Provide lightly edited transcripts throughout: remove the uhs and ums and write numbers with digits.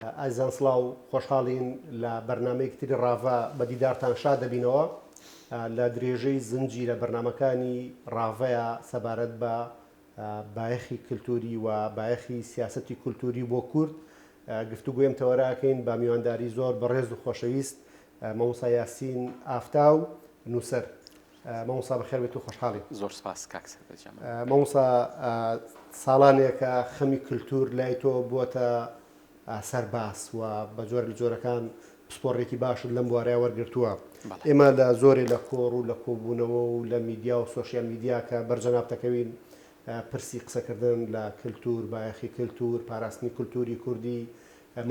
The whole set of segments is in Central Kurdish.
ئازیزان سڵاو، خۆشحاڵین لە بەرنامەیەکی تری ڕاڤە بە دیدارتان شاد دەبینەوە. لە درێژەی زنجیرە بەرنامەکانی ڕاڤەیە سەبارەت بە بایەخی کلتوری و بایەخی سیاسەتی کولتوری بۆ کورد گفتوگۆی ئەم تەوەرە ئەکەین بە میوانداری زۆر بەڕێز و خۆشەویست مامۆستا یاسین ئافتاو نووسەر. مامۆستا بەخێر بێت و خۆشحاڵین. زۆر سپاس کاک سەروەر گیان. مامۆستا ساڵانێکە خەمی کلتور لای تۆ بووەتە سەر باس و بە جۆرێک لە جۆرەکان پسپۆڕیەکی باشت لەم بوارەیا وەرگرتووە. ئێمە لە زۆرێ لە کۆڕ و لە کۆبوونەوە و لە میدیا و سۆشیال میدیا کە بەر جەنابت دەکەوین پرسی قسەکردن لە کلتور، بایەخی کلتور، پاراستنی کلتوری کوردی،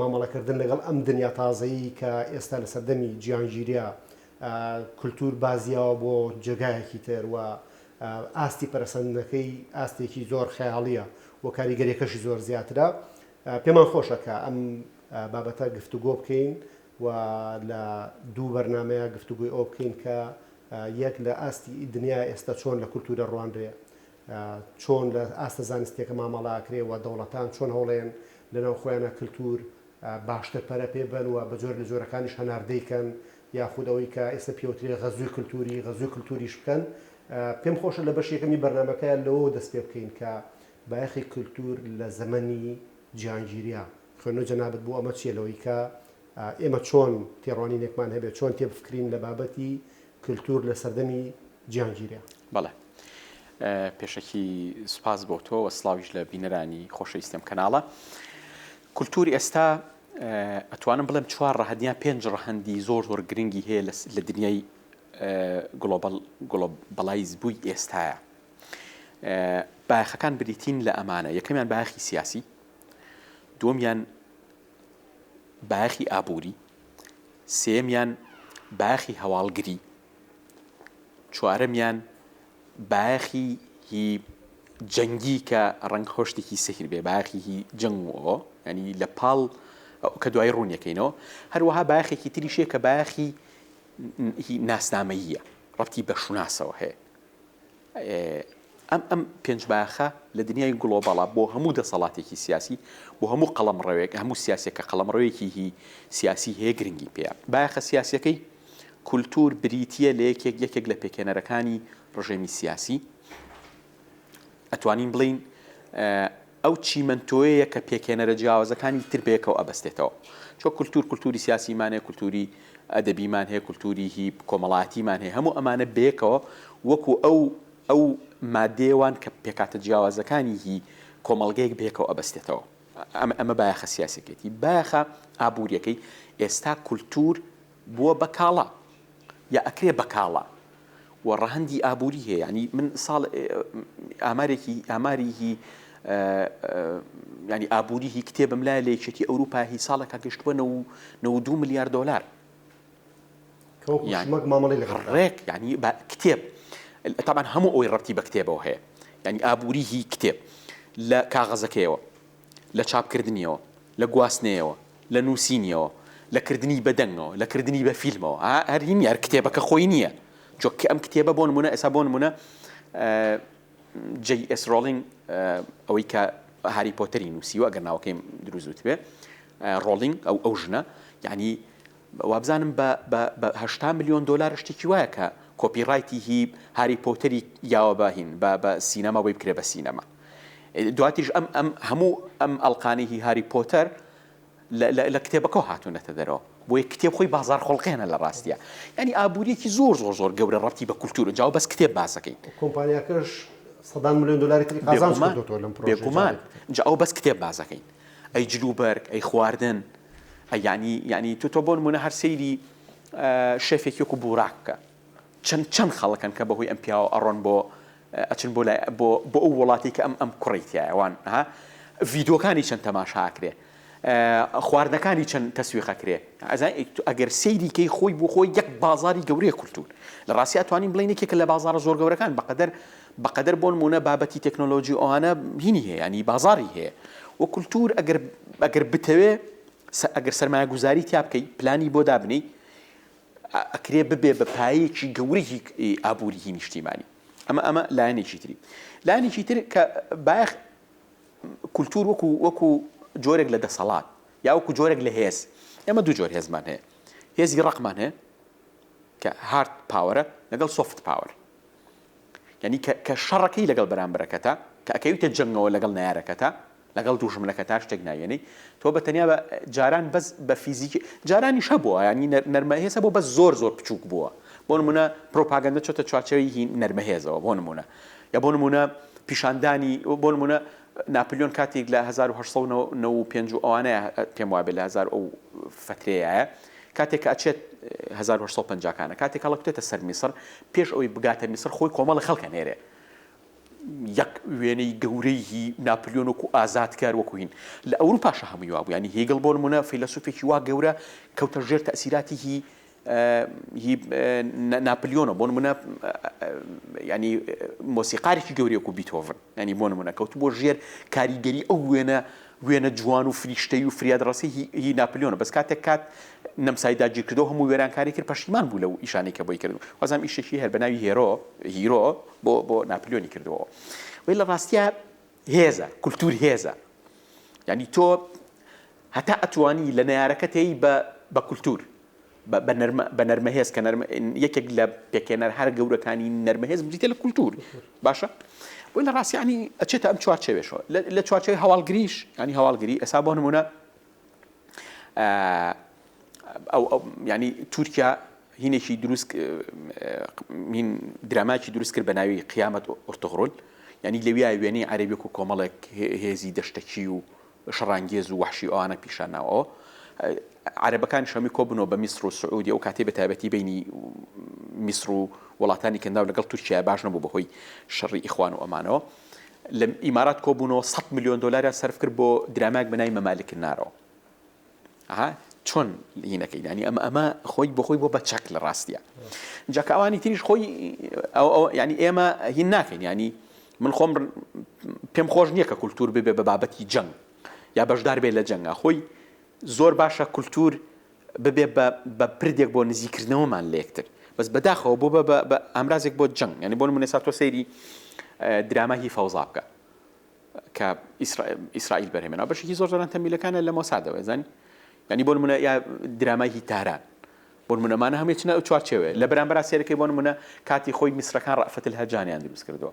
مامەڵەکردن لەگەڵ ئەم دنیا تازەیی کە ئێستا لە سەردەمی جیهانگیریا کلتور بازیاوە بۆ جێگایەکی تر و ئاستی پەرەسەندنەکەی ئاستێکی زۆر خەیاڵییە و کاریگەریەکەشی زۆر زیاترە. پێمان خۆشە کە ئەم بابەتە گفتوگۆ بکەین و لە دوو بەرنامەیا گفتوگۆی ئەوە بکەین کە یەک لە ئاستی دنیا ئێستا چۆن لە کولتوورە ڕوانرێ، چۆن لە ئاستە زانستیەکە مامەڵە ئەکرێ و دەوڵەتان چۆن هەوڵێن لەناو خۆیانا کلتور باشتر پەرە پێ بەن و بە جۆرێک لە جۆرەکانیش هەناردەی کەن یاخود ئەوەی کە ئێستا پێوترێ غەزوی کلتوری غەزوی کلتوریش بکەن. پێم خۆشە لە بەشی یەکەمی بەرنامەکە لەوەوە دەست پێ بکەین کە بایەخی کلتور لە زەمەنی جیهانگیریا خوێندنەوەی جەنابت بۆ ئەمە چیە لەوەی کە ئێمە چۆن تێڕوانینێکمان هەبێت، چۆن تێبفکرین لە بابەتی کلتور لە سەردەمی جیهانگیریا؟ بەڵێ. پێشەکی سوپاس بۆ تۆ و سڵاویش لە بینەرانی خۆشەویستی ئەم کەناڵە. کولتوور ئێستا ئەتوانم بڵێم چوار ڕەهەند یان پێنج ڕەهەندی زۆر زۆر گرنگی هەیە لە دنیای global globalize بووی ئێستاە. بایەخەکان بریتین لە ئەمانە، یەکەمیان بایەخی سیاسی، دووەمیان بایەخی ئابووری، سێیەمیان بایەخی هەواڵگری، چوارەمیان بایەخی هی جەنگی کە ڕەنگە هۆ شتێکی سەیر بێ بایەخی هی جەنگ و ئەوە ینی لە پاڵ کە دوایی ڕوونیەکەینەوە هەروەها بایەخێکی تریشەیە کە بایەخی هی ناسنامەییە ڕەبتی بە شوناسەوە هەیە ئەم ئەم پێنج بایەخە لە دنیای گڵۆباڵا بۆ هەموو دەسەڵاتێکی سیاسی بۆ هەموو قەڵەمڕەوێک هەموو سیاسێک کە قەڵەمڕەوێکی هی سیاسی هەیە گرنگی پێیە بایەخە سیاسیەکەی کولتوور بریتییە لە یەکێک یەکێک لە پێکهێنەرەکانی ڕژێمی سیاسی ئەتوانین بڵێین ئەو چیمەنتۆیەیە کە پێکهێنەرە جیاوازەکانی تر بەیەکەوە ئەبەستێتەوە. چۆ کولتوور کولتووری سیاسیمان هەیە، کولتووری ئەدەبیمان هەیە، کولتووری هی کۆمەڵایەتیمان هەیە، هەموو ئەمانە بەیەکەوە وەکوو ئەو ئەو مادەیە وان کە پێکهاتە جیاوازەکانی هی کۆمەڵگەیەک بەیەکەوە ئەبەستێتەوە. ئەمە ئەمە بایەخە سیاسیەکەیەتی. بایەخە ئابووریەکەی ئێستا کولتوور بووە بە کاڵا یا ئەکرێ بە کاڵا و ڕەهەندی ئابووری هەیە ینی من ساڵ ئامارێکی ئاماری هی ینی ئابووری هی کتێبم لای لە یەکێتی ئەوروپا هی ساڵێکا گەشتووە 92 ملیار دۆلار ڕێک ینی کتێب طبعا هەموو ئەوەی ڕەتی بە کتێبەوە هەیە ینی ئابووری هی کتێب لە کاغەزەکەیەوە لە چاپکردنیەوە، لە گواستنەیەوە، لە نووسینیەوە، لە کردنی بە دەنگەوە، لە کردنی بە فیلمەوە، ها هەر هی نییە، هەر کتێبەکە خۆی نییە. چۆ کە ئەم کتێبە بۆ نموونە ئێستا بۆ نموونە جەی ئێس ڕۆڵینگ ئەوەی کە هاری پۆتەری نووسیوە ئەگەر ناوەکەیم دروست وتبێ ڕۆڵینگ ئەو ئەو ژنە یعنی وابزانم بە بە بە 80 ملیۆن دۆلار شتێکی وایە کە copyright ی هی هاری پۆتەری یاوە بە هین بە بە سینەما بۆی بکرێ بە سینەما. دواتریش ئەم ئەم هەموو ئەم ئەڵقانەی هی هاری پۆتەر لە کتێبەکەەوە هاتوونەتە دەرەوە بۆیە کتێب خۆی بازار خۆڵقێنە لە ڕاستیە ینی ئابووریەکی زۆر زۆر زۆر گەورە ڕەتی بە کولتور جاو بەس کتێب باسەکەین کۆمپانیاکەش سەدان ملیۆن دلاری تری قازانج کردووەتەوە لەم پرۆژەیە بێگومان جا ئەو بەس کتێب باسەکەین ئەی جلوبەرگ ئەی خواردن ئەی یعنی یعنی تۆ تۆ بۆ نمونە هەر سەیری شێفێکی وەکو بوراک بکە چەند چەند خەڵکن کە بەهۆی ئەم پیاوە ئەڕۆن بۆ ئەچن بۆ لای بۆ بۆ ئەو وڵاتی کە ئەم ئەم کوڕی تایە وان ها ڤیدۆکانی چەند تەماشا ئەکرێ خواردنەکانی چەند تەسویق ئەکرێ ئەگەر سەیری کەی خۆی بۆ خۆی یەک بازاری گەورەیە کولتور لە ڕاستی ئەتوانین بڵێین یەکێکە لە بازارە زۆر گەورەکان بەقەدەر بەقەدەر بۆ نمونە بابەتی تەکنۆلۆژی ئەوانە هینی هەیە ینی بازاری هەیە و کولتور ئەگەر ئەگەر بتەوێ ئەگەر سەرمایەگوزاری تیا بکەی پلانی بۆ دابنێی ئەکرێ ببێ بە پایەیەکی گەورەی ئابووریی نیشتیمانی. ئەمە ئەمە لایەنێکی تری. لایەنێکی تر کە بایەخ کولتوور وەکو وەکو جۆرێک لە دەسەڵات. یا وەکو جۆرێک لە هێز. ئێمە دوو جۆر هێزمان هەیە. هێزی ڕەقمان هەیە کە hard power ە لەگەڵ soft power. یانی کە کە شەڕەکەی لەگەڵ بەرامبەرەکەتا، کە ئەکەویتە جەنگەوە لەگەڵ نەیارەکەتا، لەگەڵ دوژمنەکەتا شتێک ناوێنەی، تۆ بە تەنیا بە جاران بەس بە فیزیکی جارانیش هەبووە یانی نەرمە هێز هەبووە بەس زۆر زۆر بچووک بووە. بۆ نموونە پرۆپاگەندە چۆتە چوارچێوەی هی نەرمە هێزەوە بۆ نموونە یا بۆ نموونە پیشاندانی بۆ نموونە ناپلیۆن کاتێک لە 1895 و ئەوانەیە پێم وابێ لە هەزار ئەو فەترەیە کاتێک کە ئەچێت 1850 کانە کاتێک هەڵەکوتێتە سەر میسر پێش ئەوەی بگاتە میسر خۆی کۆمەڵی خەڵکە نێرێ یەک وێنەی گەورەی هی ناپلیۆن وەکو ئازادکار وەکو هین لە ئەوروپاشە هەمووی وابوو یانی هیگڵ بۆ نمونە فەیلەسوفێکی وا گەورە کەوتە ژێر تەئسیراتی هی هی ناپلیۆنە بۆ نمونە ینی مۆسیقارێکی گەورەی وەکو بیتۆڤن ینی بۆ نمونە کەوتبووە ژێر کاریگەری ئەو وێنە وێنە جوان و فریشتەی و فریادڕەسی هی ناپلیۆنە بەس کاتێک کات نەمسای داگیرکردەوە هەموو وێرانکاری کرد پەشیمان بوو لەو ئیشانەی کە بۆی کرد وازام ئیشێکی هەر بە ناوی هێرۆ هیرۆ بۆ بۆ ناپلیۆنی کردەوە وی لە ڕاستیا هێزە کولتور هێزە یعنی تۆ هەتا ئەتوانی لە نەیارەکە تێی بە بە کولتور بە نەرمە بە نەرمەهێز کە نەرمە یەکێک لە پێکهێنەر هەرە گەورەکانی نەرمەهێز بریتە لە کولتور باشە بۆی لە ڕاستی ینی ئەچێتە ئەم چوارچێوێشەوە لە چوارچێوەی هەواڵگریش ینی هەواڵگری ئێسا بۆ نمونە ئەو ینی تورکیا هینێکی دروست هین دراماکی دروست کرد بە ناوی قیامەت ئۆرتۆغرۆل ینی لەویا وێنەی عەرەبیەک و کۆمەڵێک هێزی دەشتەکی و شەڕانگێز و وەحشی و ئەوانە پیشان ناوەوە. عەرەبەکانیش هەمووی کۆببنەوە بە میسر و سعودیە، ئەو کاتەی بە تایبەتی بەینی میسر و وڵاتانی کەنداو لەگەڵ تورکیا باش نەبوو بەهۆی شەڕی ئیخوان و ئەمانەوە. لە ئیمارات کۆبوونەوە 100 ملیۆن دۆلاریان سەرف کرد بۆ درامایەک بە ناوی مەمالک النارەوە. ئەها چۆن هینەکەی ینی ئەمە ئەمە خۆی بۆ خۆی بۆ بە چەک لە ڕاستیە جا کە ئەوانی تریش خۆی ینی ئێمە هین ناکەین ینی من خۆم پێم خۆش نییە کە کولتور ببێ بە بابەتی جەنگ یا بەشدار بێ لە جەنگا خۆی زۆر باشە کولتور ببێ بە پردێک بۆ نزیکردنەوەمان لە یەکتر بەس بەداخەوە بۆ بە ئامرازێک بۆ جەنگ ینی بۆ نمونە سا تۆ سەیری دراما هی فەوزا بکە کە ئیسرائیل بەرهەمێناوە بەشێکی زۆر زۆران تەمیلەکانە لە مۆسادەوە زانی یعنی بۆ نمونە یا درامای هی تاران بۆ نمونە مانە هەمووی چنە ئەو چوارچێوەیە لە بەرامبەرا سێرەکەی بۆ نمونە کاتی خۆی میسرەکان ڕەفەت الهەجانیان دروست کردووە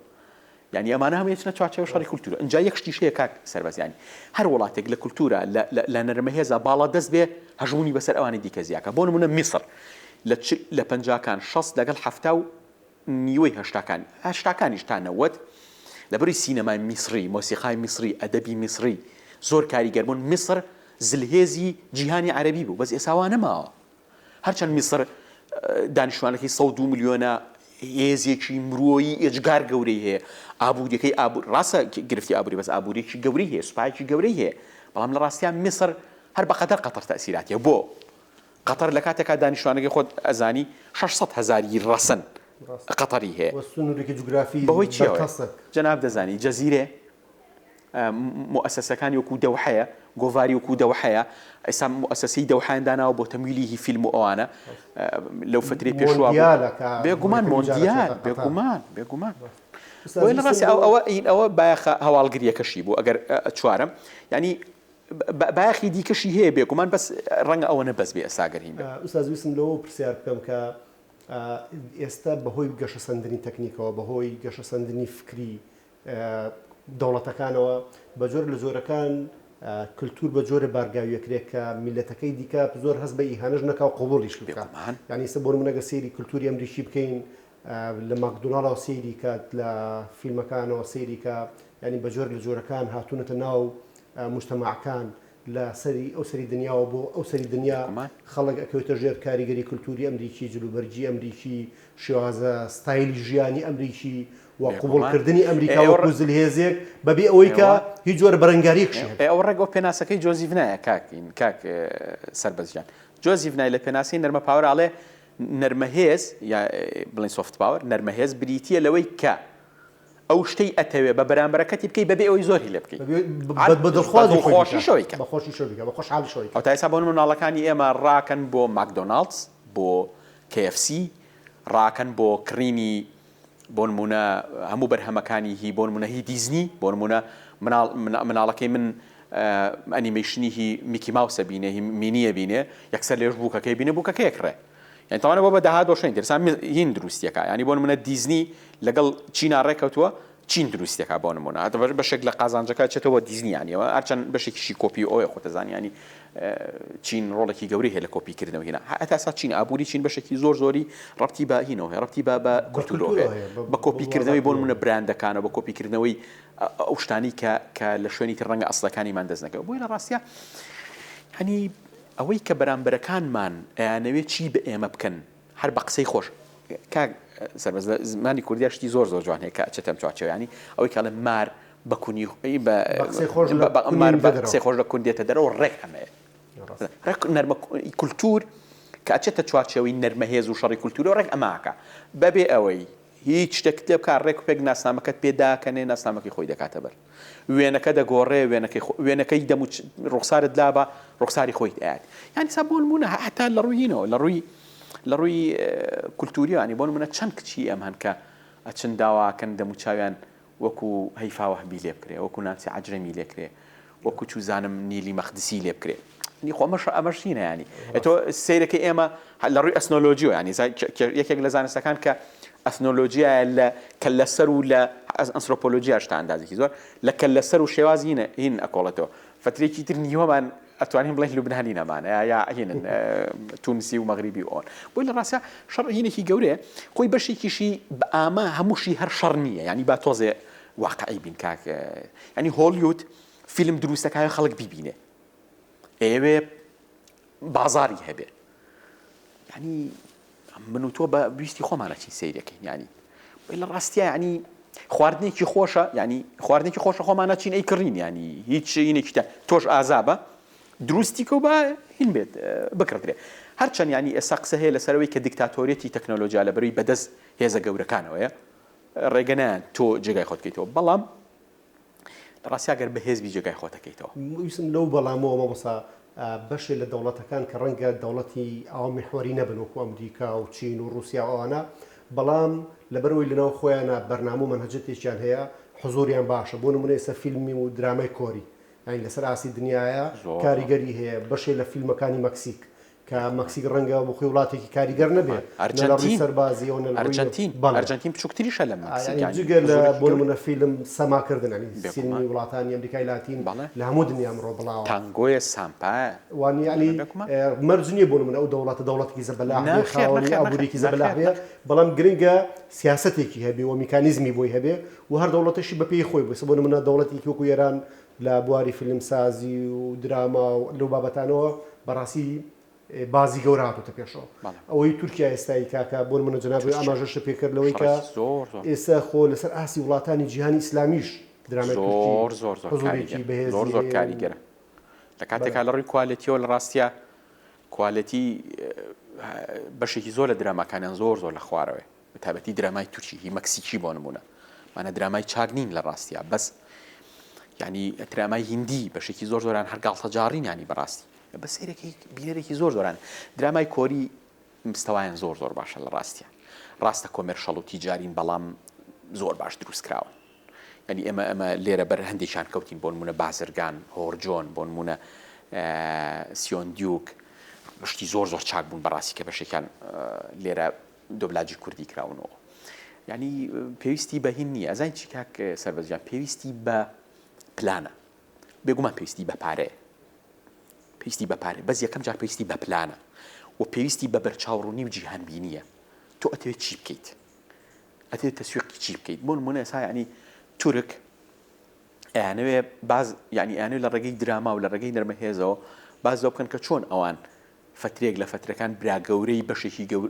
یعنی ئەمانە هەمووی چنە چوارچێوە شەڕی کولتوورە ئینجا یەک شتیش هەیە کاک سەربەز یعنی هەر وڵاتێک لە کولتوورە لە نەرمەهێزا باڵا دەست بێ هەژموونی بەسەر ئەوانی دیکە زیاکە بۆ نمونە میسر لە لە پەنجاکان شەست لەگەڵ حەفتا و نیوەی هەشتاکان، هەشتاکانیش تا 90، لەبەری سینەمای میسڕی، مۆسیقای میسڕی، ئەدەبی میسڕی زۆر کاریگەر بوون، میسڕ زلهێزی جیهانی عەرەبی بوو، بەس ئێستا وا نەماوە. هەرچەند میسڕ دانیشتوانەکەی 102 ملیۆنە، هێزێکی مرۆیی ئێجگار گەورەی هەیە، ئابووریەکەی ئابوور، ڕاستە گرفتی ئابووری، بەس ئابووریەکی گەورەی هەیە، سوپایەکی گەورەی هەیە، بەڵام لە ڕاستیا میسڕ هەر بەقەدەر قەتەر تەئسیراتی هەیە. بۆ؟ قەتەر لە کاتێکا دانیشتوانەکەی خۆت ئەزانی 600 هەزاری ڕەسەن قەتەری هەیە. وە سنوورێکی جوگرافی بەهۆی چیەوە؟ بەرتەسک. جەناب دەزانی جەزیرێ موئەسەسەکانی وەکوو دەوحەیە، گۆڤاری وەکوو دەوحەیە، ئێستا موئەسەسەی دەوحەیان داناوە بۆ تەمویلی هی فیلم و ئەوانە لەو فترەی پێشووا بوو. مۆندیالە کە بۆ بێگومان یەکەمین جار مۆندیال، ئەچێتە قەتەر. بێگومان، بێگومان. ئوستاز بۆیە لە ویستم ڕاستی بۆ ئەوە ئەوە بایەخە هەواڵگرییەکەشی بوو ئەگەر چوارەم یانی بایەخی دیکەشی هەیە بێگومان بەس ڕەنگە ئەوەنە بەس بێ ئێستا گەر هین بێ. ئوستاز ویستم لەوە پرسیار بکەم کە ئێستا بەهۆی گەشەسەندنی تەکنیکەوە بەهۆی گەشەسەندنی فکری دەوڵەتەکانەوە بە جۆر لە جۆرەکان کلتور بە جۆرە بارگاویەکرێت کە میلەتەکەی دیکە زۆر هەست بە ئیهانەش نەکا و قبوڵیش بکا یعنی ئێستا بۆ نمونە گەر سەیری کلتوری ئەمریکی بکەین لە ماکدوناڵەوە سەیری کات لە فیلمەکانەوە سەیری کە یانی بە جۆرێک لە جۆرەکان هاتوونەتە ناو موجتەماعەکان لە سەری ئەو سەری دنیاوە بۆ ئەو سەری دنیا خەڵک ئەکەوێتە ژێر کاریگەری کلتوری ئەمریکی جلوبەرگی ئەمریکی شێوازە ستایلی ژیانی ئەمریکی و قبوڵکردنی ئەمریکا وەکو زلهێزێک بەبێ ئەوەی کە هیچ جۆرە بەرەنگاریەکشی هەبێت. ئەوە ڕێک ئەو پێناسەکەی جۆزیف نایە کاک کاک سەربەست گیان. جۆزیف نای لە پێناسەی نەرمە power ئەڵێ نەرمەهێز یا بڵێین soft power، نەرمەهێز بریتییە لەوەی کە ئەو شتەی ئەتەوێ بە بەرامبەرەکەتی بکەی بەبێ ئەوەی زۆری لێ بکەی. بە دڵخوازی خۆی بە دڵخۆشیشەوەی کە. بە خۆشیشەوە بیکا، بە خۆشحاڵیشەوە بیکا. ئەو تا ئێستا بۆ نموونە مناڵەکانی ئێمە ڕاکەن بۆ ماکدۆناڵدز، بۆ KFC، ڕاکەن بۆ کڕینی بۆ نموونە هەموو بەرهەمەکانی هی بۆ نموونە هی دیزنی، بۆ نموونە مناڵ مناڵەکەی من. ئەنیمەیشنی هی میکی ماوسە بینێ هی مینیە بینێ یەکسەر لێش بووکەکەی بینێ بووکەکەی ئەکڕێ یانی تاوانە بۆ بە داهات بۆ شوێنی تر سا هین دروستیەکە ینی بۆ نمونە دیزنی لەگەڵ چینا ڕێکەوتووە چین دروستیەکە بۆ نمونە هەتە بەشێک لە قازانجەکە چێتەوە دیزنی یانیەوە هەرچەند بەشێکیشی کۆپی ئەوەیە خۆتەزانانی ینی چین ڕۆڵێکی گەورەی هەیە لە کۆپیکردنەوە هینا هەتا سا چین ئابووری چین بەشێکی زۆر زۆری ڕەبتی بە هینەوە هەیە ڕەبتی بە بە کولتوورەوە هەیە بە کۆپیکردنەوەی بۆ نمونە براندەکانەوە بە کۆپیکردنەوەی ئەو شتانەی کە کە لە شوێنی تر ڕەنگە ئەسڵەکانیمان دەست نەکەوێت بۆیە لە ڕاستیا هەنی ئەوەی کە بەرامبەرەکانمان ئەیانەوێت چی بە ئێمە بکەن هەر بە قسەی خۆش کاک سەربەز لە زمانی کوردیا شتی زۆر زۆر جوان هەیە کە ئەچێتە ئەم چوارچێوە یانی ئەوەی کە ئەڵێ مار بە کونی بە قسەی خۆش لە کونی مار بە قسەی خۆش لە کون دێتە دەرەوە ڕێک ئەمەیە ڕێک نەرمە کولتوور کە ئەچێتە چوارچێوەی نەرمە هێز و شەڕی کولتوورەوە ڕێک ئەماکە بەبێ ئەوەی هیچ شتێکت لێ بکا ڕێک و پێک ناسنامەکەت پێ داکەنێ ناسنامەکەی خۆی دەکاتە بەر وێنەکە دەگۆڕێ وێنەکەی خۆ وێنەکەی دەم و ڕوخسارت لابا ڕوخساری خۆیت ئەیات یانی سا بۆ نموونە هەتا لە ڕووی هینەوە لە ڕووی لە ڕووی کولتووریەوە یانی بۆ نموونە چەند کچی ئەم هەن کە ئەچن داواکەن دەموچاویان وەکو هەیفا وەهبی لێ بکرێ وەکو نانسی عەجرەمی لێ کرێ وەکو چوزانم نیلی مەقدسی لێ بکرێ ینی خۆ ئەمەش ئەمەش هینە ینی ئەتۆ سەیرەکەی ئێمە لە ڕووی ئەسنۆلۆژیەوە ینی یەکێک لە زانستەکان کە ئەسنۆلۆژیایە لە کە لەسەر و لە ئەنسرۆپۆلۆژیاش تا ئەندازێکی زۆر لە کە لەسەر و شێواز هینە هین ئەکۆڵێتەوە فترێکی تر نیوەمان ئەتوانین بڵێن لوبنانی نەمانە یا هینن تونسی و مەغریبی و ئەوان بۆی لە ڕاستیا شەڕ هینێکی گەورەیە خۆی بەشێکیشی بە ئامە هەمووشی هەر شەڕ نییە ینی با تۆزێ واقعی بین کاک ینی هۆلیود فیلم دروستەکای خەڵک بیبینێ ئەیەوێ بازاری هەبێ ینی من و تۆ بە ویستی خۆمان ئەچین سەیرەکەین یانی لە ڕاستیا یانی خواردنێکی خۆشە یانی خواردنێکی خۆشە خۆمان ئەچین ئەی کڕین یانی هیچ شینێکی تا تۆش ئازابە دروستی کە و با هین بێت بکڕدرێ هەرچەند ینی ئێستا قسە هەیە لەسەرەوەی کە دیکتاتۆریەتی تەکنۆلۆژیا لە بەروی بەدەست هێزە گەورەکانەوەیە ڕێگە نایەن تۆ جێگای خۆت بکەیتەوە بەڵام لە ڕاستیا گەر بەهێز بی جێگای خۆت ئەکەیتەوە. ویستم لەو بەڵامەوە مامۆستا بەشێ لە دەوڵەتەکان کە ڕەنگە دەوڵەتی ئاوا میحوەری نەبن وەکو ئەمریکا و چین و ڕوسیا و ئەوانە بەڵام لەبەرئەوەی لەناو خۆیانا بەرنامە و مەنهەجەتێکیان هەیە حزوریان باشە بۆ نمونە ئێستا فیلمی و درامای کۆری یانی لەسەر ئاستی دنیایە کاریگەری هەیە بەشێ لە فیلمەکانی مەکسیک کە مەکسیک ڕەنگە بۆ خۆی وڵاتێکی کاریگەر نەبێ نە لە ڕووی ئەرجەنتین سەربازیەوە نە لە ڕووی ئەرجەنتین بەڵێ ئەرجەنتین بچووکتریشە لە مەکسیک یانی یانی جگە لە حزوورێکی بۆ گەورەی نموونە فیلم سەماکردن یانی بێگومان سینەمی وڵاتانی ئەمریکای لاتین بەڵێ لە هەموو دنیا ئەمڕۆ بڵاوە. تانگۆیە سامپایە وان یانی بێگومان مەرج نییە بۆ نموونە ئەو دەوڵەتە دەوڵەتێکی زەبەلاح بێ نەخێر خاوەنی نەخێر نەخێر ئابوورییەکی زەبەلاح نەخێر بێ نەخێر بەڵام گرنگە سیاسەتێکی هەبێ و میکانیزمی بۆی هەبێ و هەر دەوڵەتەشی بە پێی خۆی بێ بۆ نموونە دەوڵەتێکی وەکوو ئێران لە بواری فیلمسازی و دراما و لەو بابەتانەوە بەڕاستی بازی گەورە هاتۆتە پێشەوە. ئەوەی تورکیا ئێستا ئەیکا کە بۆ نمونە جەنابت ئاماژەشت پێ کرد لەوەی کە ئێستا خۆ لەسەر ئاستی وڵاتانی جیهانی ئیسلامیش درامای تورکی زۆر زۆر زۆر حزوورێکی کاریگەر بەهێزی زۆر زۆر هەیە و کاریگەرە لە بەڵێ. کاتێکا لە ڕووی کوالێتیەوە لە ڕاستیا کوالێتی بەشێکی زۆر لە دراماکانیان زۆر زۆر لە خوارەوەیە بە تایبەتی درامای تورکی هی مەکسیکی بۆ نمونە مانە درامای چاک نین لە ڕاستیا بەس یعنی درامای هندی بەشێکی زۆر زۆران هەر گاڵتەجاڕین ینی بەڕاستی بە سەیرەکەی بینەرێکی زۆر زۆران درامای کۆری مستەوایان زۆر زۆر باشە لە ڕاستە ڕاستە commercial و تیجارین بەڵام زۆر باش دروست کراون یعنی ئێمە ئەمە لێرە بەر هەندێکیان کەوتین بۆ نمونە بازرگان هۆرجۆن بۆ نمونە سیۆندیوک شتی زۆر زۆر چاک بوون بەڕاستی کە بەشێکیان لێرە دۆبلاجی کوردی کراونەوە یعنی پێویستی بە هین نییە ئەزای چی کاک سەربەزیان پێویستی بە پلانە بێگومان پێویستی بە پارەیە پێویستی بە پارە بەس یەکەم جار پێویستی بە پلانە و پێویستی بە بەرچاوڕوونی و جیهانبینیە تۆ ئەتەوێت چی بکەیت ئەتەوێت تەسویقی چی بکەیت بۆ نمونە ئێستا یعنی تورک ئەیانەوێ باز یعنی ئەیانەوێ لە ڕێگەی دراما و لە ڕێگەی نەرمە هێزەوە باز لەوە بکەن کە چۆن ئەوان فەترێک لە فەترەکان برا گەورەی بەشێکی گەور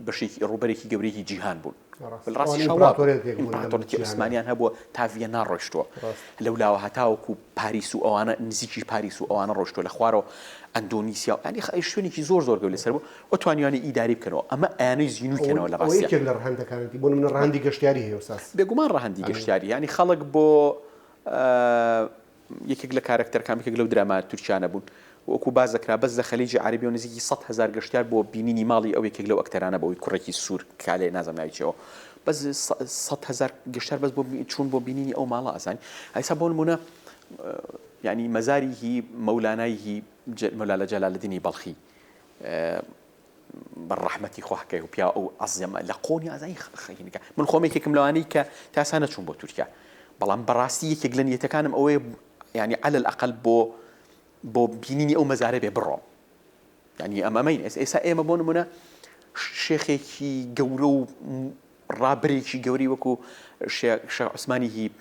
بەشێکی ڕووبەرێکی گەورەیەکی جیهان بوون. ڕاستە. لە ڕاستی ئەوان شا وا بوون. ئیمپراتۆریەتێک بوون لەم ئیمپراتۆریەتی جیهانە. عوسمانیان هەبووە تا ڤیەننا ڕۆیشتووە. ڕاستە. لەولاوە هەتاوەکو پاریس و ئەوانە نزیکی پاریس و ئەوانە ڕۆیشتووە لە خوارەوە ئەندۆنیسیا و یانی خ شوێنێکی زۆر زۆر گەورەی لەسەر بوو و توانیویانە ئیداری بکەنەوە. ئەمە ئەیانەی زینووی ئەوەی کەنەوە لە ئەوە ڕاستیا. یەکێک لە ڕەهەندەکانێتی. بۆ نموونە ڕەهەندی گەشتیاری هەیە ئوستاز. بێگومان ڕەهەندی یانی. گەشتیاری. یانی خەڵک بۆ یەکێک لە کارەکتەرەکان یەکێک لەو دراما تورکیانە بوون وەکو باس دەکرا بەس لە خەلیجی عەرەبیەوە نزیکی 100 هەزار گەشتیار بۆ بینینی ماڵی ئەو یەکێک لەو ئەکتەرانە بەوەی کوڕێکی سوور کالێ نازم ناوی چێەوە بەس 100 هەزار گەشتیار بەس بۆ چوون بۆ بینینی ئەو ماڵە ئەزانی ئایسا بۆ نمونە. یعنی مەزاری هی مەولانای هی مەولانا جەلالەدینی بەڵخی بە ڕەحمەتی خوا کەی و پیاو ئەو عەزیەمە لە قۆنی ئازایی خەینەکە من خۆم یەکێکم لەوانەی کە تاسا نەچووم بۆ تورکیا بەڵام بەڕاستی یەکێک لە نیەتەکانم ئەوەیە یعنی عەلە الأقل بۆ بۆ بینینی ئەو مەزارە بێ بڕۆم یعنی ئەم ئەمەین ئێستا ئێمە بۆ نمونە شێخێکی گەورە و ڕابەرێکی گەورەی وەکو شێخ عوسمانی هی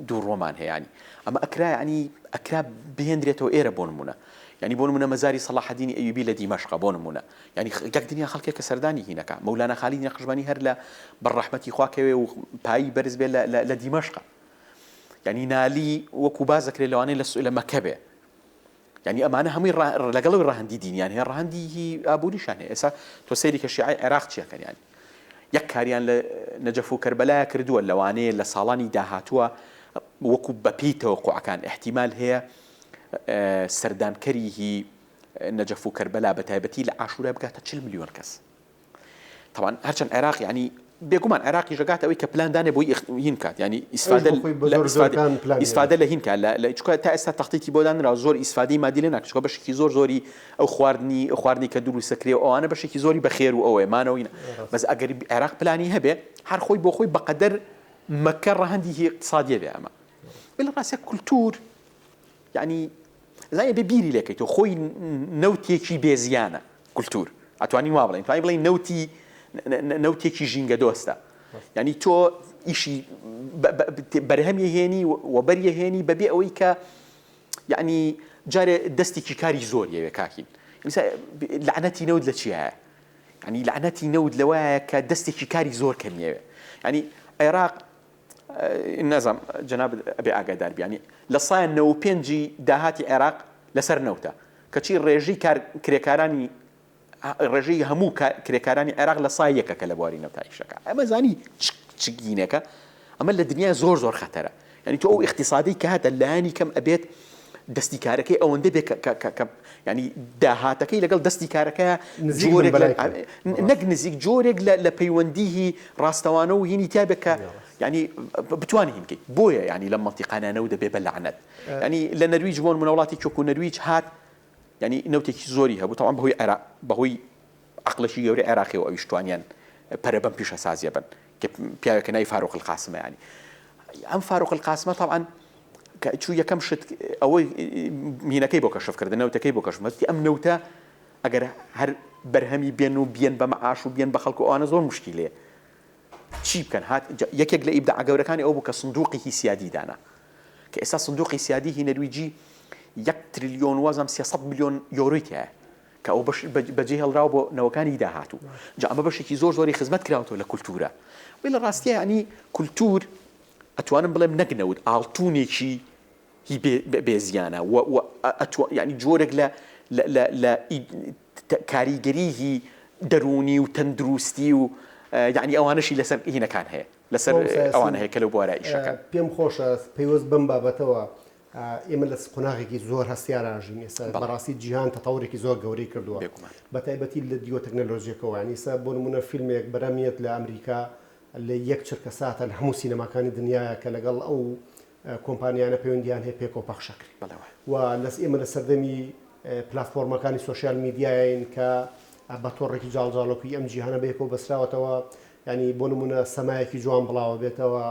دووڕۆمان هەیە ینی ئەمە ئەکرا ینی ئەکرا بهێندرێتەوە ئێرە بۆ نمونە ینی بۆ نمونە مەزاری سەڵاحەدینی ئەیوبی لە دیمەشقە بۆ نمونە ینی یەک دنیا خەڵکێک کە سەردانی هینەکە مەولانا خالیدی نەقشبەنی هەر لە بەر ڕەحمەتی خوا کەوێ و پایی بەرز بێ لە دیمەشقە ینی نالی وەکو باز دەکرێت لەوانەیە لە مەکە بێ یانی ئەمانە هەمووی لەگەڵ ئەوەی ڕەهەندی دینیان هەیە ڕەهەندی هی ئابووریشان هەیە ئێستا تۆ سەیری کە شیعەی عێراق چیەکەن یانی یەک کاریان لە نەجەف و کەربەلایە کردووە لەوانەیە لە ساڵانی داهاتووە وەکو بەپێی تەوەقوعەکان ئیحتیمال هەیە سەردانکەری هی نەجەف و کەربەلا بە تایبەتی لە عاشورا بگاتە 40 ملیۆن کەس تەبعەن هەرچەند عێراق یانی بێگومان عێراقیش دەگاتە ئەوەی کە پلان دانێ بۆی هین کات ینی ئیسفادە ئیسفادە لە هین کات لە چکە تا ئێستا تەختیتی بۆ دانرا زۆر ئیسفادەی مادی لێ ناکات چکە بەشێکی زۆر زۆری ئەو خواردنی خواردنی کە دروستەکرێ و ئەوانە بەشێکی زۆری بەخێر و ئەوەیە مانەوەی بەس ئەگەر عێراق پلانی هەبێ هەر خۆی بۆ خۆی بەقەدەر مەکە ڕەهەندی هی اقتصادیە بێ ئەمە لە ڕاستە کولتور یانی زانی ئەبێ بیری لێ کەیتەوە خۆی نەوتێکی بێ زیانە کولتور ئەتوانین وا بڵێین توانین بڵێین نەوتی نەوتێکی ژینگە دۆستە یعنی تۆ ئیشی بەرهەمی هێنی و بەریە هێنی بەبێ ئەوەی کە یعنی جارێ دەستێکی کاری زۆر یەوێ کاکین لەعنەتی نەوت لە چیایە ینی لەعنەتی نەوت لەوایە کە دەستێکی کاری زۆر کەمیەوێ ینی عێراق نازانم جەنابت ئەبێ ئاگادار بی یانی لە سایە 95 ی داهاتی عێراق لەسەر نەوتە کەچی ڕێژەی کار کرێکارانی ڕێژەی هەموو کرێکارانی عێراق لە سای یەکە کە لە بواری نەوتا ئیشەکە ئەمە زانی چ گینێکە ئەمە لە دنیا زۆر زۆر خەتەرە یعنی تۆ ئەو اقتصادی کە هاتە لایەنی کەم ئەبێت دەستی کارەکەی ئەوەندە بێ کە ینی داهاتەکەی لەگەڵ دەستی کارەکە جۆرێک نەک نزیک جۆرێک لە پەیوەندیی ڕاستەوانە و هینی تیا بێت کە ینی بتوانانی هینکەی بۆیە ینی لە مەنتیقانانە و دەبێ بە لەعنەت ینی لە نەرویج بۆن منە وڵاتی چۆک و نەرویج هات ینی نەوتێکی زۆری هەبوو تەوان بەهۆی عێراق بەهۆی عقلێکی گەورەی عێراقی و ئەویش توانیان پەرە بەم پیشەسازیە بن کە پیاوێکە ناوی فاروق القاسمە ینی ئەم فاروق القاسمە طبعا کە چوو یەکەم شت ئەوەی مینەکەی بۆ کەشف کردن نەوتەکەی بۆ کەشف مەستی ئەم نەوتە ئەگەر هەر بەرهەمی بێن و بیەن بە مەعاش و بیەن بە خەڵک و ئەوانە زۆر مشکیلەیە چی بکەن هات یەکێک لە ئیبداعە گەورەکانی ئەو بوو کە سندوقێکی سیادی دانا کە ئێستا سندوقی سیادی هی نەرویجی یەک تریلیۆن وازم 300 میلیۆن یۆرۆی تایە کە ئەو بەش بەجێ هێڵراوە بۆ نەوەکانی داهاتوو جا ئەمە بەشێکی زۆر زۆری خزمەت کراوەتەوە لە کولتوورە وی لە ڕاستیە ینی کولتوور ئەتوانم بڵێم نەک نەوت ئاڵتونێکی هی بێ زیانە و و یعنی جۆرێک لە لە لە کاریگەریی دەروونی و تەندروستی و یعنی ئەوانەشی لەسەر هینەکان هەیە لەسەر ئەوانە هەیە کە لەو بوارە ئیشەکەن. پێم خۆشە پەیوەست بەم بابەتەوە ئێمە لە قۆناغێکی زۆر هەستیارا ژین ئێستا بەڕاستی جیهان تەتەورێکی زۆر گەورەی کردووە بە تایبەتی لە دیوە تەکنەلۆژیەکەوە یانی ئێستا بۆ نمونە فیلمێک بەرەمیەت لە ئەمریکا لە یەک چرکە ساتە لە هەموو سینەماکانی دنیاە کە لەگەڵ ئەو کۆمپانیانە پەیوەندیان هەیە پێکەوە پەخشەکرێت و لەس ئێمە لە سەردەمی پلاتفۆرمەکانی سۆشیال میدیاین کە بە تۆڕێکی جاڵجاڵۆکی ئەم جیهانە بەیەکەوە بەسراوەتەوە ینی بۆ نمونە سەمایەکی جوان بڵاوە بێتەوە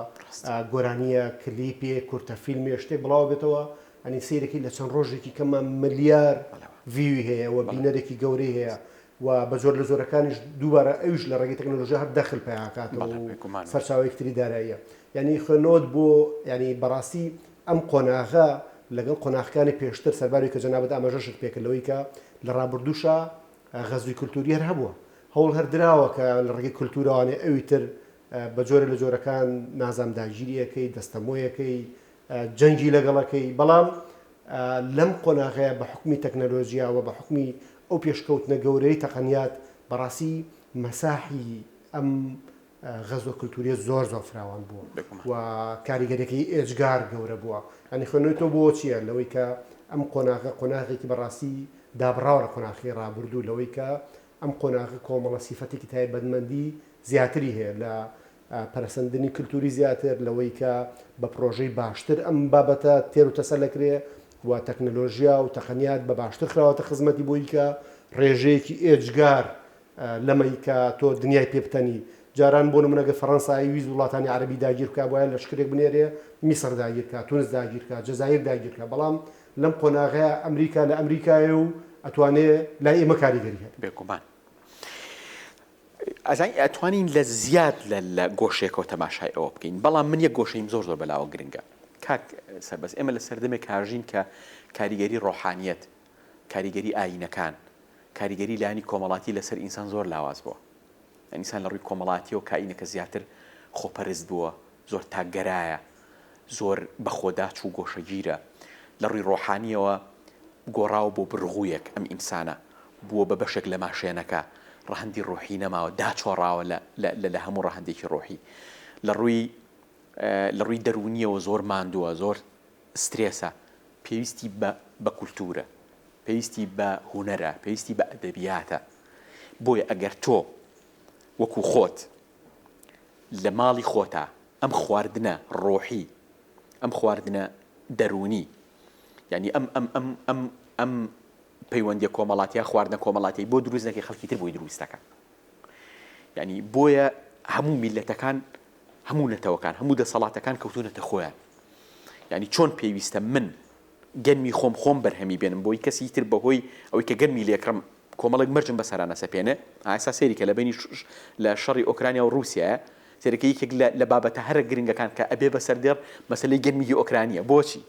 گۆرانیە کلیپێ کورتە فیلمێ شتێک بڵاوە بێتەوە ئەنی سیرەکی لە چەند ڕۆژێکی کەمە ملیار view ی هەیە و بینەرێکی گەورەی هەیە و بە جۆر لە جۆرەکانیش دووبارە ئەویش لە ڕێگەی تەکنەلۆژیا هەر دەخل پەیاکاتەوە و سەرچاوەیەکی تری داراییە یعنی خوێندنەوەت بۆ یعنی بەڕاستی ئەم قۆناغە لەگەڵ قۆناغەکانی پێشتر سەرباری کە جەنابت ئاماژەشت پێکرد لەوەی کە لە ڕابردووشا غەزوی کولتوری هەر هەبووە هەوڵ هەر دراوە کە لە ڕێگەی کولتورەوانێ ئەوی تر بە جۆرێ لە جۆرەکان نازام داگیریەکەی دەستەمۆیەکەی جەنگی لەگەڵەکەی بەڵام لەم قۆناغەیە بە حوکمی تەکنەلۆجیا و بە حوکمی ئەو پێشکەوتنە گەورەی تەقەنیات بەڕاستی مەساحی ئەم غەزوە کلتوریە زۆر زۆر فراوان بووە و کاریگەریەکەی ئێجگار گەورە بووە یانی خوێندنەوەی تۆ بۆ چییە لەوەی کە ئەم قۆناغە قۆناغێکی بەڕاستی دابڕاوە لە قۆناغی ڕابردوو لەوەی کە ئەم قۆناغە کۆمەڵە سیفەتێکی تایبەتمەندی زیاتری هەیە لە. پەرەسەندنی کلتوری زیاتر، لەوەی کە بە پرۆژەی باشتر ئەم بابەتە تێر و تەسەل ئەکرێ و تەکنەلۆژیا و تەقەنیات بە باشتر خراوەتە خزمەتی بۆی کە ڕێژەیەکی ئێجگار لەمەی کە تۆ دنیای پێ بتەنی. جاران بۆ نمونە گەر فەڕەنسا ئەیویست وڵاتانی عەرەبی داگیر بکا بوایە لەشکرێک بنێرێ میسڕ داگیر کا، تونس داگیر کا، جەزایر داگیر کا، بەڵام لەم قۆناغەیا ئەمریکا لە ئەمریکایە و ئەتوانێ لای ئێمە کاریگەری هەبێ. بێگومان. ئەزانی ئەتوانین لە زیاد لە لە گۆشەیەکەوە تەماشای ئەوە بکەین بەڵام من یەک گۆشەیم زۆر زۆر بەلاوە گرنگە کاک سەربەست ئێمە لە سەردەمێک هاژین کە کاریگەری ڕۆحانیەت کاریگەری ئایینەکان کاریگەری لایەنی کۆمەڵاتی لەسەر ئینسان زۆر لاواز بووە ئینسان لە ڕووی کۆمەڵاتیەوە کائینەکە زیاتر خۆپەرست بووە زۆر تاکگەرایە زۆر بەخۆداچوو گۆشەگیرە، لە ڕووی ڕۆحانییەوە گۆڕاوە بۆ برغوویەک، ئەم ئینسانە بووە بە بەشێک لە ماشێنەکە، ڕەهەندی ڕۆحی نەماوە، داچۆڕاوە لە لە لە هەموو ڕەهەندێکی ڕۆحی. لە ڕووی لە ڕووی دەروونییەوە زۆر ماندووە، زۆر سترێسە، پێویستی بە بە کولتوورە، پێویستی بە هونەرە، پێویستی بە ئەدەبیاتە. بۆیە ئەگەر تۆ وەکوو خۆت لە ماڵی خۆتا ئەم خواردنە ڕۆحی، ئەم خواردنە دەروونی، یانی ئەم ئەم ئەم ئەم ئەم پەیوەندیە کۆمەڵاتیە خواردنە کۆمەڵاتیەی بۆ دروست نەکەی خەڵکی تر بۆی دروست دەکا. یانی بۆیە هەموو میلەتەکان هەموو نەتەوەکان هەموو دەسەڵاتەکان کەوتونەتە خۆیان. یانی چۆن پێویستە من گەنمی خۆم خۆم بەرهەمی بێنم بۆی کەسی تر بەهۆی ئەوەی کە گەنمی لێکڕم کۆمەڵێک مەرجم بەسەرا نەسەپێنێ ئاسا سەیری کە لە بەینی لە شەڕی ئۆکرانیا و ڕووسیایە سەیرەکە یەکێک لە لە بابەتە هەرە گرنگەکان کە ئەبێ بەسەر دێڕ مەسەلەی گەنمی هی ئۆکرانیە بۆچی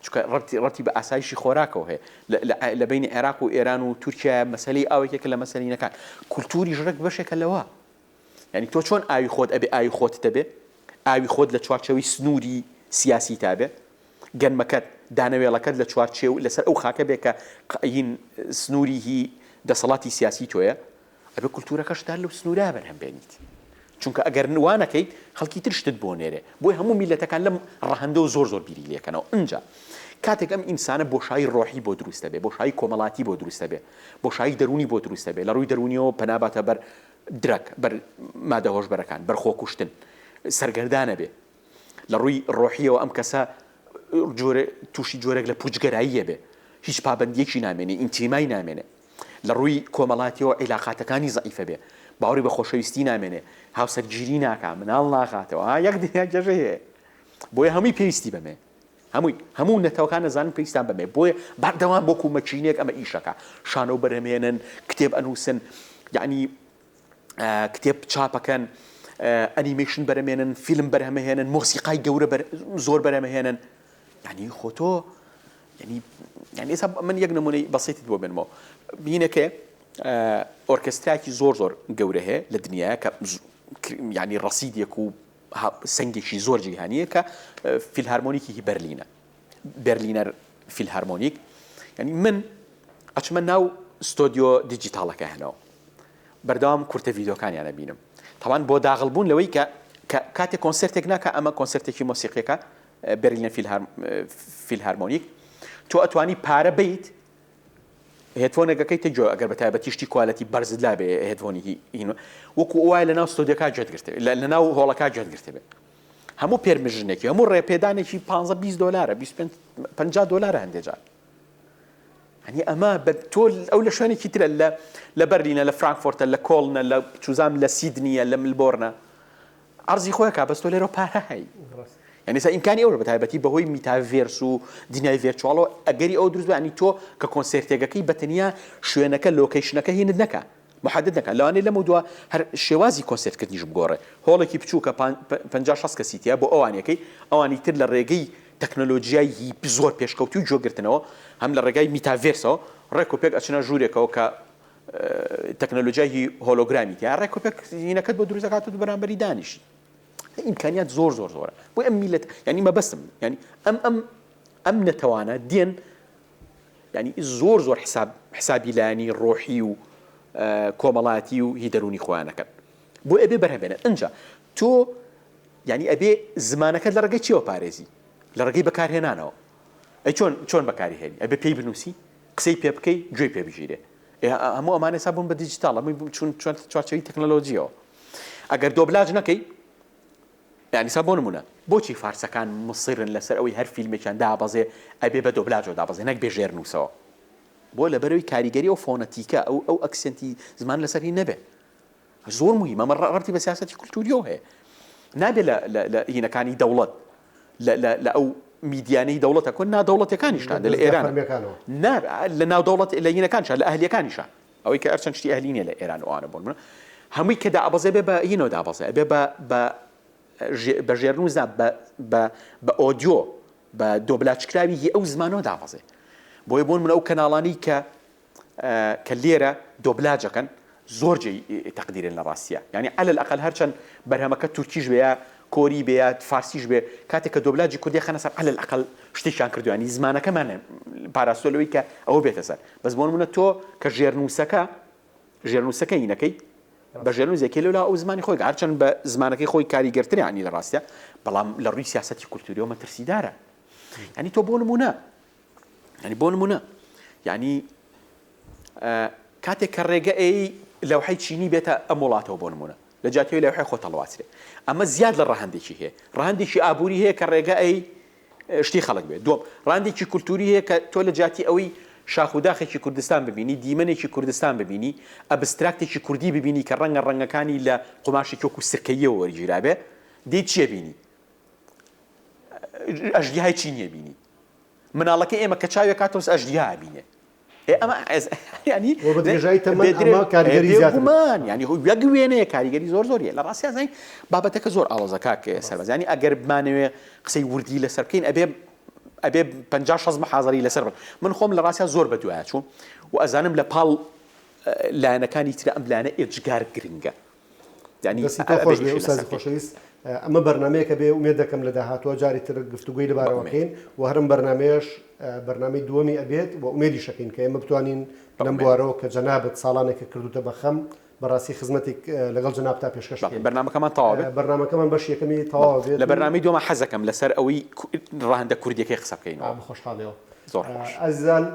چونکە ڕەبتی ڕەبتی بە ئاسایشی خۆراکەوە هەیە لە بەینی عێراق و ئێران و تورکیا مەسەلەی ئاو یەکێکە لە مەسەلینەکان کولتوریش ڕێک بەشێکە لەوە یانی تۆ چۆن ئاوی خۆت ئەبێ ئاوی خۆتت ئەبێ ئاوی خۆت لە چوارچێوەی سنووری سیاسیتا بێ گەنمەکەت دانەوێڵەکەت لە چوارچێو لەسەر ئەو خاکە بێ کە هین سنووری هی دەسەڵاتی سیاسی تۆیە ئەبێ کولتوورەکەشت هەر لەو سنوورە بەرهەم بێنیت چونکە ئەگەر وا نەکەیت خەڵکی تر شتت بۆ نێرێ بۆیە هەموو میللەتەکان لەم ڕەهەندەوە زۆر زۆر بیری لێکەنەوە ئنجا کاتێک ئەم ئینسانە بۆشایی ڕۆحی بۆ دروست دەبێ بۆشایی کۆمەڵاتی بۆ دروست دەبێ بۆشایی دەروونی بۆ دروست دەبێ لە ڕووی دەروونیەوە پەنا باتە بەر درەگ، بەر مادە هۆشبەرەکان، بەر خۆکوشتن، سەرگەردانە بێ. لە ڕووی ڕۆحییەوە ئەم کەسە جۆرێ تووشی جۆرێک لە پوچگەراییە بێ. هیچ پابەندییەکی نامێنێ، ئینتیمای نامێنێ. لە ڕووی کۆمەڵاتییەوە عیلاقاتەکانی زەعیفە بێ. باوەڕی بە خۆشەویستی نامێنێ، هاوسەرگیری ناکا، مناڵ ناخاتەوە. ها یەک دنیا کێشەی هەیە. بۆیە هەمووی پێویستی بەمەیە. هەمووی، هەموو نەتەوەکان ئەزانن پێویستان بەمەیە، بۆیە بەردەوام وەکو مەکینەیەک ئەمە ئیشەکا، شانۆ بەرهەمهێنن، کتێب ئەنووسن، یەعنی کتێب چاپەکەن، ئەنیمەیشن بەرهەمێنن، فیلم بەرهەمەهێنن، مۆسیقای گەورە بەر زۆر بەرهەمەهێنن، یەعنی خۆ تۆ یەعنی یەعنی ئێستا من یەک نموونەی بەسیتت بۆ بێنمەوە، بینەکێ ئۆرکێسترایەکی زۆر زۆر گەورە هەیە لە دنیاە کە یەعنی ڕەسیدێک و سەنگێکی زۆر جیهانییە کە فیلهارمۆنیکی هی بەرلینە بەرلینەر فیلهارمۆنیک یعنی من ئەچمە ناو ستۆدیۆ دیجیتاڵەکە هەنەوە بەردەوام کورتە ڤیدۆکانیانە بینم تاوان بۆ داغڵ بوون لەوەی کە کاتێک کۆنسرتێک ناکە ئەمە کۆنسرتێکی مۆسیقیەکە بەرلینە فیلهارمۆنیک تۆ ئەتوانی پارە بیت headphone ێک ئەکەیتە گوێ ئەگەر بە تایبەتی شتی quality بەرزت لا بێ headphone ی هی هین وەکو وایە لەناو ستۆدیۆکە گوێت گرتبێ لەناو هۆڵەکە گوێت گرتبێ هەموو permission ێکی هەموو ڕێپێدانێکی 15 20 دلارە 25 50 دلارە هەندێک جار هەنی ئەمە بە تۆ ئەو لە شوێنێکی ترە لە لە بەرلینە لە فرانکفۆرتە لە کۆڵنە لە چوزام لە سیدنیە لە ملبۆرنە عەرزی خۆی ئەکا بەس تۆ لێرەوە پارە هەی یعنی ئێستا ئیمکانی ئەوە بەتایبەتی بەهۆی میتاڤێرس و دنیای virtual ەوە ئەگەری ئەو دروست بوو یعنی تۆ کە کۆنسێرتێکەکەی بە تەنیا شوێنەکە location ەکە هینت نەکا محدد نەکا لەوانەیە لەمە دوا هەر شێوازی کۆنسێرتکردنیش بگۆڕێ هۆڵێکی بچووکە 50 60 کەسی تیا بۆ ئەوانەکەی ئەوانی تر لە ڕێگەی تەکنەلۆجیای زۆر پێشکەوتوی گوێگرتنەوە هەم لە ڕێگای میتاڤێرسەوە ڕێک و پێک ئەچنە ژوورێکەوە کە تەکنەلۆجیای هی هۆلۆگرامی تیا ڕێک و پێک هینەکەت بۆ دروست دەکات و بەرامبەری دانیشی ئیمکانیات زۆر زۆر زۆرە بۆ ئەم میلەت ینی مەبەستم ینی ئەم ئەم ئەم نەتەوانە دێن ینی زۆر زۆر حساب حسابی لایەنی ڕۆحی و کۆمەڵاتی و هی دەرونی خۆیانەکەن بۆ ئەبێ بەرهەمێنن ئەجا تۆ ینی ئەبێ زمانەکەت لە ڕێگەی چیەوە پارێزی لە ڕێگەی بەکارهێنانەوە ئەی چۆن چۆن بەکاری هێنی ئەبێ پێی بنووسی قسەی پێ بکەی گوێی پێ بگیرێ ئێ هەموو ئەمانە ئێستا بوون بە دیجیتاڵ هەمووی چوون چوارچێوەی تەکنەلۆجیەوە. ئەگەر دۆبلاج نەکەی یانی سا بۆ نمونە بۆچی فارسەکان مصرن لەسەر ئەوەی هەر فیلمێکیان دابەزێ ئەبێ بە دۆبلاجەوە دابەزێ نەک بێ ژێرنووسەوە بۆ لەبەرەوەی کاریگەری ئەو فۆنەتیکە ئەو ئەو accent ی زمان لەسەر هی نەبێ زۆر مهمە ئەمە ڕەبتی بە سیاسەتی کولتوریەوە هەیە نابێ لە لە هینەکانی دەوڵەت لە لە لە ئەو میدیانەی دەوڵەتە کۆن نادەوڵەتەکانیشتان لە ئێران نا لە ناودەوڵەت لە هینەکانشا لە ئەهلیەکانیشا ئەوەی کە ئەرچەند شتی ئەهلی نیە لە ئێران ئەوانە بۆ نمونە هەمووی کە دابەزێ بێ بە هینەوە دابەزێ ئەبێ بە بە بە ژێرنووسدا بە بە بە ئۆدیۆ بە دۆبلاجکراوی هی ئەو زمانەوە دابەزێ بۆیە بۆ نمونە ئەو کەناڵانی کە کە لێرە دۆبلاجەکەن زۆر جێی تەقدیرن لە ڕاستیە یانی عەلەل ئەقەل هەرچەند بەرهەمەکە تورکیش بێ یا کۆری بێ یا فارسیش بێ کاتێک کە دۆبلاجی کوردی خەنە سەر عەلەل ئەقەل شتێکیان کردو ینی زمانەکەمان پاراستوە لەوەی کە ئەوە بێتە سەر بەس بۆ نمونە تۆ کە ژێرنووسەکە ژێرنووسەکە هینەکەی بە ژێرنووس یەکێ لەولا ئەو زمانی خۆی هەرچەند بە زمانەکەی خۆی کاریگەرترە ینی لە ڕاستە بەڵام لە ڕووی سیاسەتی کولتوریەوە مەترسیدارە ینی تۆ بۆ نمونە ینی بۆ نمونە ینی کاتێک کە ڕێگە ئەی لەوحەی چینی بێتە ئەم وڵاتەوە بۆ نمونە لە جیاتیەوەی لەوحەی خۆت هەڵواسرێ ئەمە زیاد لە ڕەهەندێکی هەیە ڕەهەندێکی ئابووری هەیە کە ڕێگە ئەی شتی خەڵک بێت دووەم ڕاندێکی کولتوری هەیە کە تۆ لە جیاتی ئەوەی شاخ و داخێکی کوردستان ببینی دیمەنێکی کوردستان ببینی abstract ێکی کوردی ببینی کە ڕەنگە ڕەنگەکانی لە قوماشێکی وەکو سرکەییەوە وەرگیرابێ دێی چیە بینی ئەژدیهای چینیە بینی مناڵەکەی ئێمە کە چاوێ کاتەوە ئەژدیها ئەبینێ ئێ ئەمە ینی وە بە درێژایی تەمەن ئەمە کاریگەری زیاتر بێگومان ینی هۆی یەک وێنەیە کاریگەری زۆر زۆریە لە ڕاستیا زانین بابەتەکە زۆر ئاڵۆزە کاک سەربەز ینی ئەگەر بمانەوێ قسەی وردی لەسەر بکەین ئەبێ ئەبێ 50 60 محازەری لەسەر بن من خۆم لە ڕاستیا زۆر بە دوایە چووم و ئەزانم لە پاڵ لایەنەکانی ترە ئەم لایەنە ئێجگار گرنگە یانی دەستی تۆ خۆش بێ ئوستازی خۆشەویست ئەمە بەرنمەیەکە بێ ئومێد دەکەم لە داهاتووە جاری تر گفتوگۆی لەبارەوە بکەین و هەرم بەرنمەیەش بەرنمەی دووەمی ئەبێت و ئومێدیش ئەکەین کە ئێمە بتوانین لەم بوارەوە کە جەنابت ساڵانێکە کردوتە بە خەم بەڕاستی خزمەتێک لەگەڵ جەنابتا پێشکەش بکەین. بەرنامەکەمان تەواو بێت. بەرنامەکەمان بەشی یەکەمی تەواو بێت. لە بەرنامەی دووەما حەزەکەم لەسەر ئەوەی ڕەهەندە کوردیەکەی قسە بکەینەوە. بە خۆشحاڵیەوە. زۆر خۆش. ئازیزان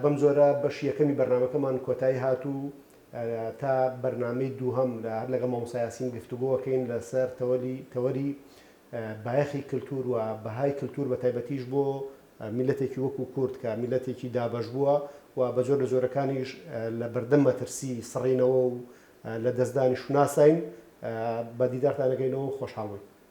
بەم جۆرە بەشی یەکەمی بەرنامەکەمان کۆتایی هات و تا بەرنامەی دووهەم لە هەر لەگەڵ مامۆستا یاسین گفتوگۆ ئەکەین لەسەر تەوەلی تەوەری بایەخی کلتور و بەهای کلتور بە تایبەتیش بۆ میللەتێکی وەکو کورد کە میللەتێکی دابەشبووە و بە جۆر لە جۆرەکانیش لە بەردەم مەترسی سڕینەوە و لە دەستدانی شوناسین بە دیدارتان ئەگەینەوە و خۆشحاڵ بووین.